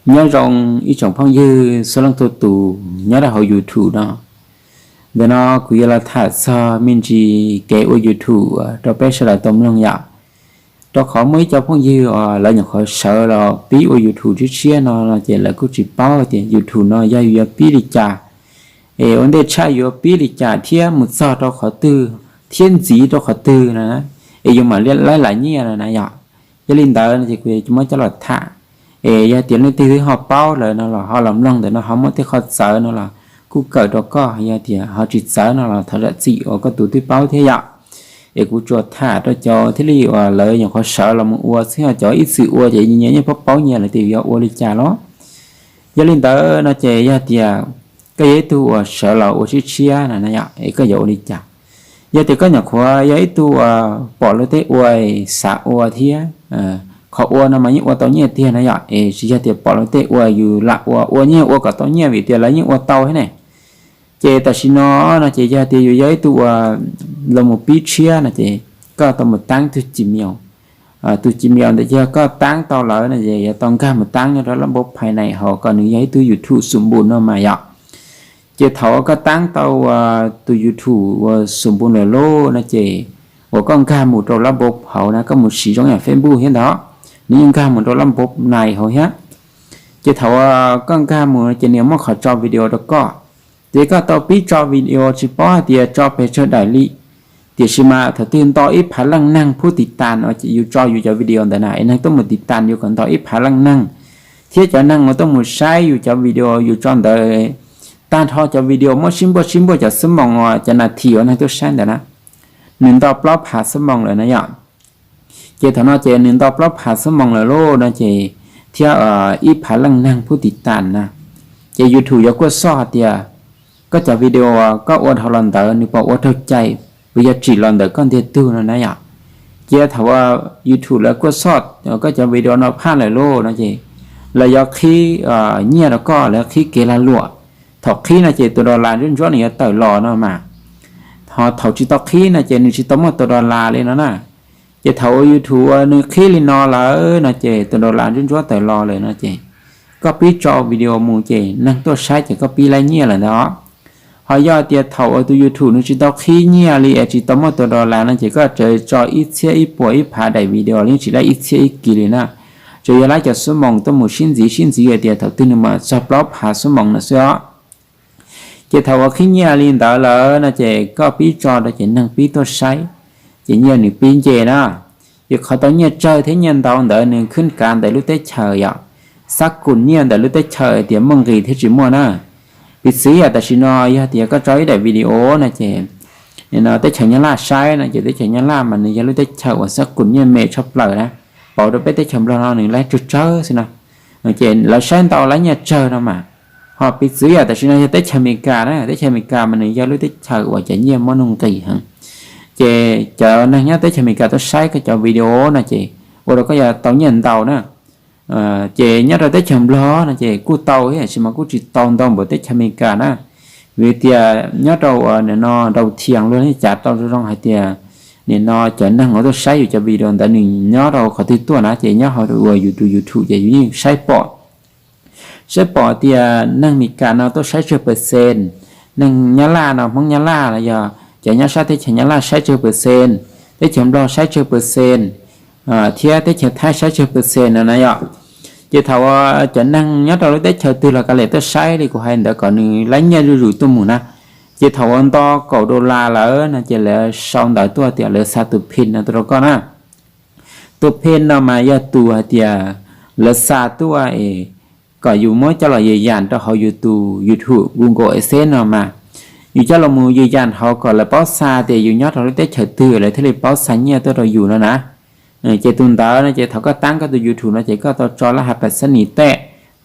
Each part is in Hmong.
Nyob zoo ib tsoom phooj ywg txhua leej txhua tus nyob rau hauv YouTube no. Ntawm no kuv yuav los tham txog me ntsis kev ua YouTube rau peb sawv daws tau mloog yom. Rau qhov muaj ib co phooj ywg uas lawv nyuam qhuav sawv los pib ua YouTube tshiab tshiab no no ces lawv kuj tsis paub tias YouTube no yog yus yuav pib li cas, es ua ntej tshaj yuav pib li cas thiab mus txog rau qhov twg thiab ntxiv rau qhov twg no, es yus mam li laib laib nyiaj no na yom. Yog li ntawd no ces kuv yuav muab coj los tham. Es yog tias leej twg twb ho paub lawm no los ho los mloog ntawm no ho muaj tej qhov txawv no los kuj kawm rau koj, yog tias ho tsis txawv no los thov zam txim uas koj tus twb paub thiab yom. Es kuv tsuas tham rau cov thiaj li uas lawv nyuam qhuav sawv los mus ua xwb, ho cov ib txwm ua ces nyias yeej paub paub nyias lawm tias yuav ua li cas los. Yog li ntawd no ces yog tias koj yog ib tug uas sawv los ua tshiab tshiab na na yom, es koj yuav ua li cas? Yog tias koj nyuam qhuav yog ib tug uas pom luag tej ua, xav ua thiab, qhov ua no mas yeej ua tau nyiaj tiag na yom, es tsis yog tias pom luag tej ua yus lam ua, ua nyiaj ua kom tau nyiaj vim tias lawv yeej ua tau thiab ne. Ces tam sim no no ces yog tias yus yog ib tug uas los mus pib tshiab no ces koj tau mus taab tug Gmail. Tug Gmail ntawd yog koj taab tau lawm no ces yuav tau nkag mus taab nyob rau lab npauv phais nais hauv kom nws yog ib tug YouTube xum npus no mas yom. Ces thaum uas koj taab tau tus YouTube uas xum npus lawm lauj no ces uas koj nkag mus rau lab npauv hauv na, koj mus siv zoo yam Facebook thiab ntag, nws yeej nkag mus rau lab npauv nais hauv thiab. Ces thaum uas koj nkag mus ces nws muaj qhov tso video rau koj. Ces koj tau pib tso video tsis paub hais tias tso pes tsawg daim li. Tiam sis mas thaum twg nto ib phav leej neeg pub tiv tas uas yus tso yus cov video ntawd na, es neeg tuaj mus tiv tas yus kom nto ib phav leej neeg, thiab cov neeg uas tuaj mus saib yus cov video yus tso ntawd, tag nrho cov video muab sib npuaj sib npuaj cov xuab moos uas cov nas this uas neeg tuaj saib ntawd na, nws nto plaub phav xuab moos lawm na yom. Ces thaum no ces nws nto plaub phav xuab moos lawm lauj no ces thiab ib phav leej neeg pub tiv tas na, ces YouTube yuav kuaj xoj hais tias koj cov video uas koj ua dhau los ntawd nws puas ua raug cai, puas yog tsim los ntawm koj ntiag tug no na yom. Ces thaum uas YouTube lawv kuaj xoj koj cov video no phaj lawm lauj no ces lawv yuav qhib nyiaj rau koj, lawv yuav qhib kev lag luam. Thaum qhib no ces tus dollar ntsuab ntsuab nws yuav tawm los no mas. Ho thaum tsis tau qhib no ces nws tsis tau muaj tus dollar li no na. Ces thaum uas YouTube uas nws qhib li no lawm no ces tus dollar ntsuab ntsuab tawm los lawm no ces koj pib tso video mus ces neeg tuaj saib ces koj pib laib nyiaj lawm ntag. Ho yog tias thaum uas tus YouTube nws tsis tau qhib nyiaj li es tsis tau muaj tus dollar no ces koj tseem tso ib txhiab ib puas ib phav daim video los yeej tsis laib ib txhiab ib kis li na. Tsuas yog laib cov xuab moos tuaj mus sib ntxiv sib ntxiv hais tias thaum twg nws mam txog plaub phav xuab moos no xwb os. Ces thaum uas qhib nyiaj li ntawd lawm no ces koj pib tso rau ces neeg pib tuaj saib, ces nyiaj nws pib nce na. Ces qhov tau nyiaj tsawg thiab nyiaj ntau ntawd nws khwb kav ntawm lub teb chaws yom, xab kum nyiaj ntawm lub teb chaws tias muaj nqis thiab tsis muaj na. Piv txwv yam tam sim no yog tias koj tso ib daim video no ces nim no teb chaws Nyab Laj saib no ces teb chaws Nyab Laj mas nws yog lub teb chaws uas xab kum nyiaj me tshaj plaws na, pauv rau peb teb chaws Nplog no nws laib tsawg tsawg xwb na. Ces lawv saib ntau laib nyiaj tsawg no mas. Ho piv txwv yam tam sim no yog teb chaws Amelikas na, teb chaws Amelikas mas nws yog lub teb chaws uas cov nyiaj muaj nuj nqis heev. Ces cov neeg nyob teb chaws Amelikas tuaj saib koj cov video no ces ua rau koj yuav tau nyiaj ntau na. Ces nyob rau teb chaws Nplog no ces kuj tau tiam sis mas kuj tsis tau ntau npaum teb chaws Amelikas na. Vim tias nyob rau nim no rau thias luag yeej cav tau zoo zoo hais tias nim no cov neeg uas tuaj saib yus cov video ntawd nws nyob rau qhov twg tuaj na, ces nyob hauv uas yus tus YouTube ces yus yeej saib pom. Saib pom tias neeg Amelikas no tuaj saib tsawg percent, neeg Nyab Laj no, Hmoob Nyab Laj los yog cov nyob sab teb chaws Nyab Laj saib tsawg percent, teb chaws Nplog saib tsawg percent, thiab teb chaws Thaib saib tsawg percent no na yom. Ces thaum uas cov neeg nyob rau lub teb chaws twg los kav liam tuaj saib li kuv hais ntawd kom nws laib nyiaj zuj zus tuaj mus na. Ces thaum uas nto kaum dollar lawm no ces lawv sau ntawv tuaj tias lawv xa tus pin no tuaj rau koj na. Tus pin no mas yog tus hais tias lawv xa tuaj es kom yus muab coj los yas yas rau hauv yus tus YouTube Google AdSense no mas. Yus coj los mus yas yas hauv kom lawv paub xa tias yus nyob rau lub teb chaws twg lawv thiaj li paub xa nyiaj tuaj rau yus no na. Ces tus ntawd no ces thaum koj tab koj tus YouTube no ces koj tau tso lab has pais xab nis tej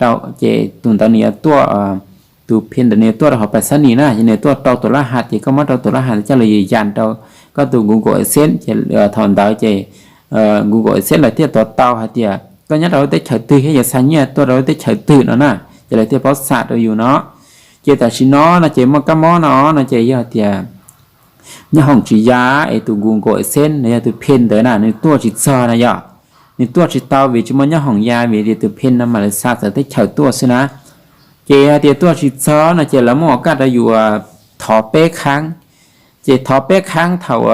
rau, ces tus ntawd nws yuav tuaj, tus pin ntawd nws yuav tuaj rau hauv pais xab nis na, ces nws tuaj rau tus lab has ces koj muab rau tus lab has coj los yas yas rau koj tus Google AdSense ces thaum ntawd ces Google AdSense lawv thiaj tuav tau hais tias koj nyob rau lub teb chaws twg thiab yuav xa nyiaj tuaj rau lub teb chaws twg no na, ces lawv thiaj paub xa rau yus no. Ces tam sim no no ces muaj kab mob no no ces yog tias nyob hoom tsis ya es tus Google AdSense los yog tus pin ntawd na nws tuaj tsis txog na yom. nws tuaj tsis tau vim tsis muaj nyob hoom ya vim tias tus pheej no mas lawv xa txawv teb chaws tuaj xwb na. Ces hais tias tuaj tsis txog no ces lawv muab ua kaj rau yus thov peb khaab. Ces thov peb khaab thaum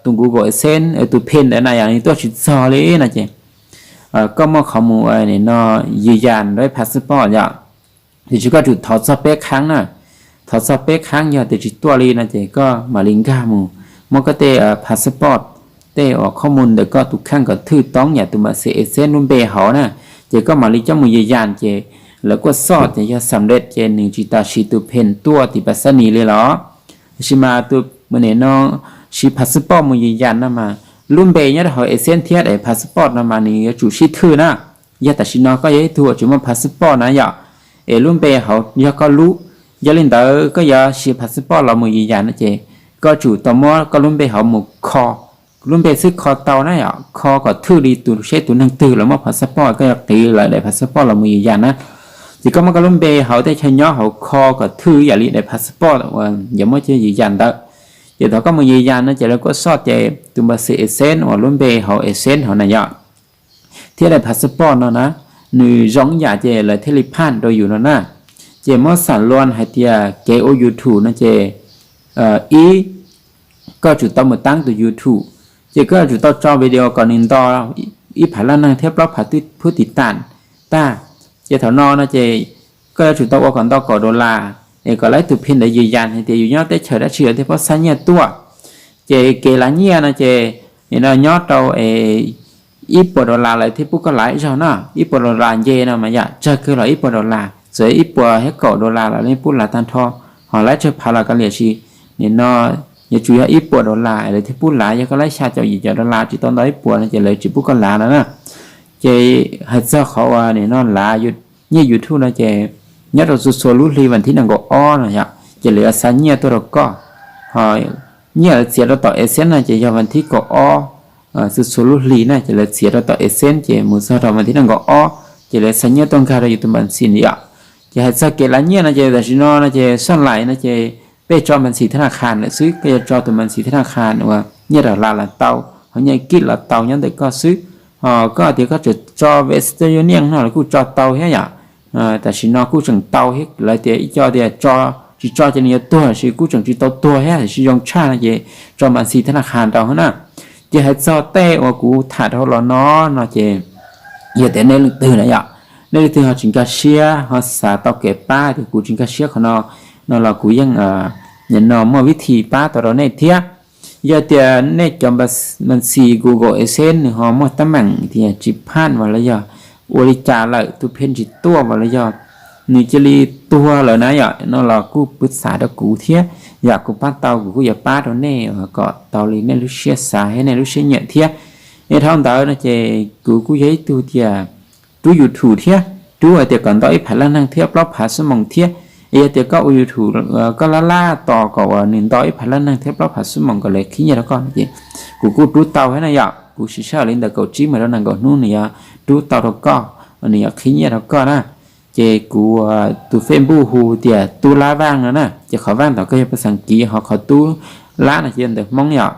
tus Google AdSense tus pheej ntawd na yog nws tuaj tsis txog li no ces koj muaj qhov mus no yws yas rau passport yom. Tiam sis koj tsum thov txog peb khaab na. Thov txog peb khaab yog tias tsis tuaj li no ces koj mam li nkag mus muab koj tej passport, tej uas khob mus ntawm koj tus kheej kom thwj toob yam tus npam xim AdSense lub npe hauv na. Ces koj mam li coj mus yws yas ces lawv kuaj xoj ces yog xam lej ces nws tsis tas siv tus pheej tuaj tim pas xab nis li los. Tiam sis mas tus no siv passport mus yws yas no mas lub npe nyob rau hauv AdSense thiab daim passport no mas nws yuav tsum sib thwj na. Yog tam sim no koj yog ib tug uas tsis muaj passport na yom, es lub npe hauv yog koj lub, yog li ntawd koj yuav siv passport los mus yws yas no ces koj tsum tau muab koj lub npe hauv mus kho, lub npe xwb kho tau na yom, kho kom thwj li tus seb tus neeg twg los muab passport koj yuav qiv lawv daim passport los mus yws yas na. Ces koj muab koj lub npe hauv tej chaw nyob hauv kho kom thwj ib yam li daim passport uas yuav muab coj yws yas ntawd. Ces thaum koj mus yws yas no ces lawv kuaj xoj ces tus npam xim AdSense uas lub npe hauv AdSense hauv na yom, thiab daim passport no na, nws zoo ib yam ces lawv thiaj li phaj rau yus no na. Ces muab xam luas hais tias kev ua YouTube no ces ib, koj tsum tau mus taab tus YouTube, ces koj yuav tsum tau tso video kom nws nto ib phav laj neeg thiab plaub phav phub tiv tam tag. Ces thaum no no ces koj yuav tsum tau ua kom nto kaum dollar es kom lawv tus pheej ntawd yws yas hais tias yus nyob teb chaws dab tsi lawv thiaj paub xa nyiaj tuaj. Ces kev lav nyiaj no ces nyob rau ib puas dollar lawv thiaj pub koj lav ib zaug na. Ib puas dollar nce no mas yam tsawg kawg los ib puas dollar, txawm ib puas thiab kaum dollar los lawv pub lav tag nrho, ho lav tsawg phav los kav liam, tiam sis nim no yuav tsum yog ib puas dollar lawv thiaj pub lav. Yog koj lav xya caum yim caum dollar tsis tau nto ib puas no ces lawv tsis pub koj lav no na. Ces hais txog qhov uas nim no lav nyiaj YouTube no ces nyob rau txhua txhua lub hli vas thib nees nkaum ob no yom, ces lawv yuav xa nyiaj tuaj rau koj. Ho nyiaj lawv txiav rau tom AdSense no ces yog vas thib kaum ob txhua txhua lub hli na, ces lawv txiav rau tom AdSense ces mus txog rau vas thib nees nkaum ob ces lawv xa nyiaj tuaj nkag rau yus tus npam xim yom. Ces hais txog kev lav nyiaj no ces tam sim no no ces saj lais no ces peb tso npam xim thab na khas lawm xwb, koj yuav tso tus npam xim thab na khas uas nyiaj dollar los tau, ho nyiaj kib los tau nyob ntawm koj xwb. Ho koj tias koj tseem tso Western Union no los kuj tso tau thiab yom. Tam sim no kuj tseem tau thiab, lawv tias ib co tias tsis tso ces nws yuav tuag, tiam sis kuj tseem tsis tau tuag thiab, tiam sis zoo tshaj no ces tso npam xim thab na khas rau na. Ces hais txog tej uas kuv tham rau hauv los no no ces yog tias nej leej twg na yom, nej leej twg ho tsis nkag siab ho xav tau kev pab tias kuv tsis nkag siab qhov no, no los kuv yeej no muaj vib thi pab tau rau nej thiab. Yog tias nej cov npam xim Google AdSense nws ho muaj teeb meem tias tsis phaj vas los yog ua li cas lawm tus pheej tsis tuaj vas los yog nws cia li tuag lawm na yom, no los kuj pab xav rau kuv thiab. Yam kuv pab tau kuv kuj yuav pab rau nej kom tau li nej lub siab xav thiab nej lub siab nyiam thiab. Es dhau ntawd no ces kuv kuj yog ib tug tias rub YouTube thiab, rub hais tias kom nto ib phav laj neeg thiab plaub phav xuab moos thiab. Es yog tias koj ua YouTube koj laj laj tos kom uas nws nto ib phav laj neeg thiab plaub phav xuab moos kom lawv qhib nyiaj rau koj no ces kuv kuj rub tau thiab na yom. Kuv siv sij hawm li ntawm kaum tsib mus rau nees nkaum hnub nws yuav rub tau rau koj, nws yuav qhib nyiaj rau koj na. Ces kuv tus Facebook hu tias Tub Lab Vaj no na, ces qhov Vaj ntawd koj yog pab xav kiv, ho qhov Tub Lab no ces yog ntawm Hmoob yom.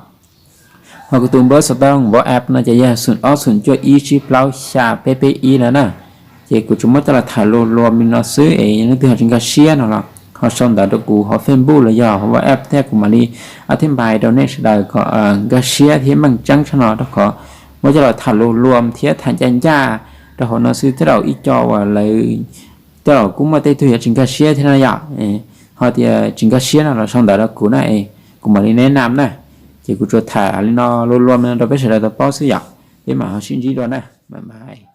Ho kuv tus npawb xov tooj npawb app no ces yog xoom ob xoom cuaj ib tsib plaub xya peb peb ib no na. Ces kuv tsuas muab coj los tham luag luag li no xwb es yog leej twg ho tsis nkag siab no los ho sau ntawv rau kuv hauv Facebook los yog hauv WhatsApp thiab kuv mam li a thib npais rau nej sawv daws kom nkag siab thiab meej tseeb tshaj no rau qhov muab coj los tham luag luag thiab tham ncaj ncaj rau hauv no xwb. Tej zaum ib co uas lawv tej zaum kuj muaj tej tug yuav tsis nkag siab thiab na yom. Ho tias tsis nkag siab no los sau ntawv rau kuv na es kuv mam li neb nam na. Ces kuv tsuas tham li no luag luag no rau peb sawv daws tau paub xwb yom. Peb mam ho sib ntsib dua na. Bye bye.